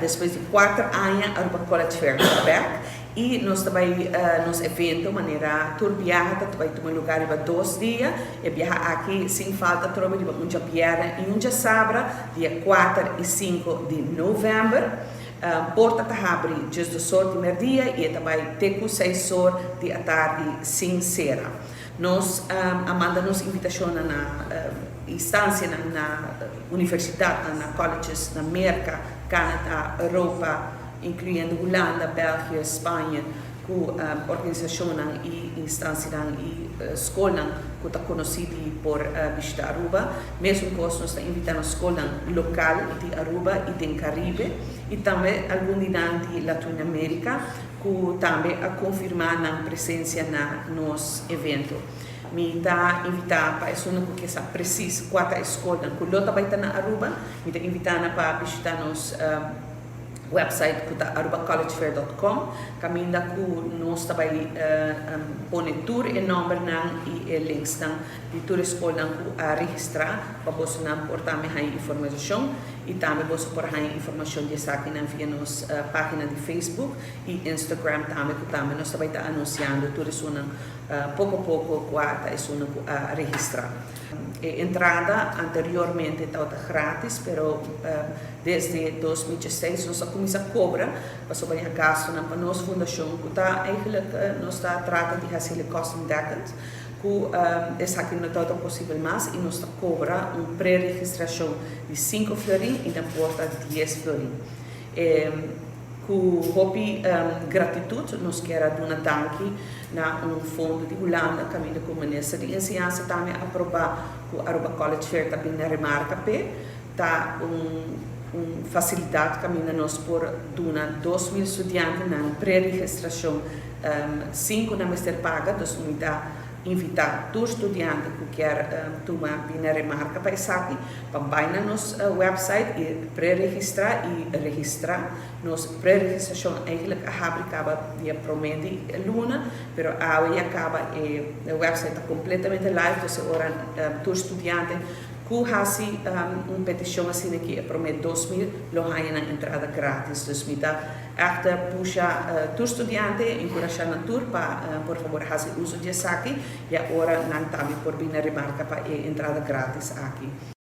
Despues di 4 aña, Aruba College Fair ta back y nos tambe nos evento manera tur biaha ta bay tuma luga riba 2 dia. E biaha aki sin falta trobe riba un diabierna y un diasabra, dia 4 y 5 di november. Porta ta habri 12 or di merdia y tambe te cu 6 or di atardi sin sera. Nos a manda nos invitacion na instancia na universidad, na colleges na Merca, Canada, Europa, incluyendo Hulanda, Belgia, Spaña, cu organisacion y instancia y scol cu ta conoci pa bishita Aruba. Mesmo cos, nos ta invitando scol local di Aruba y di Caribe y tambe algun di Latinoamerica cu tambe a confirma nan presencia na nos evento. Mi ta invita pa esun cu kier sa precies cua ta scol cu lo ta na Aruba, mi ta invita pa bishita nos website cu ta arubacollegefair.com, caminda cu nos tambe pone tur e nomber nan y e links nan di tur scol nan cu a registra pa boso nan por tambe haya informacion y tambe boso por haya informacion di esaki nan via nos pagina di Facebook y Instagram tambe, cu tambe nos tambe ta anunciando tur esun poco poco cua ta esun cu a registra. E entrada anteriormente tabata gratis, pero desde 2016 nos a cuminsa cobra pasobra e gasto pa nos fundacion, cu ta eigenlijk nos ta trata di haci kostendekkend, cu esaki no ta posibel mas y nos ta cobra un pre-registracion di 5 florin y na porta 10 florin. Cu hopi gratitud nos kier duna danki na un fondo di Hulanda, caminda cu minister di Enseñansa tambe a aproba cu Aruba College Fair tambe na remarca pe ta un facilidad caminda nos por duna 2.000 studiante na pre-registracion 5 nan mester paga. Dus mi ta invita tur studiante cu kier tuma bin remarca pa esaki pa bay na nos website y pre-registra y registra. Nos pre-registracion eigenlijk a habri caba dia prome di luna, pero awe ya caba e website ta completamente live, dus ora tur studiante cu hasi un peticion asina aki, e prome 2000 lo haya nan entrada gratis. Dus mi ta echt pusha tur studiante, encurasha nan tur pa por fabor hasi uso di esaki y ora nan tambe por bin remarca pa e entrada gratis aki.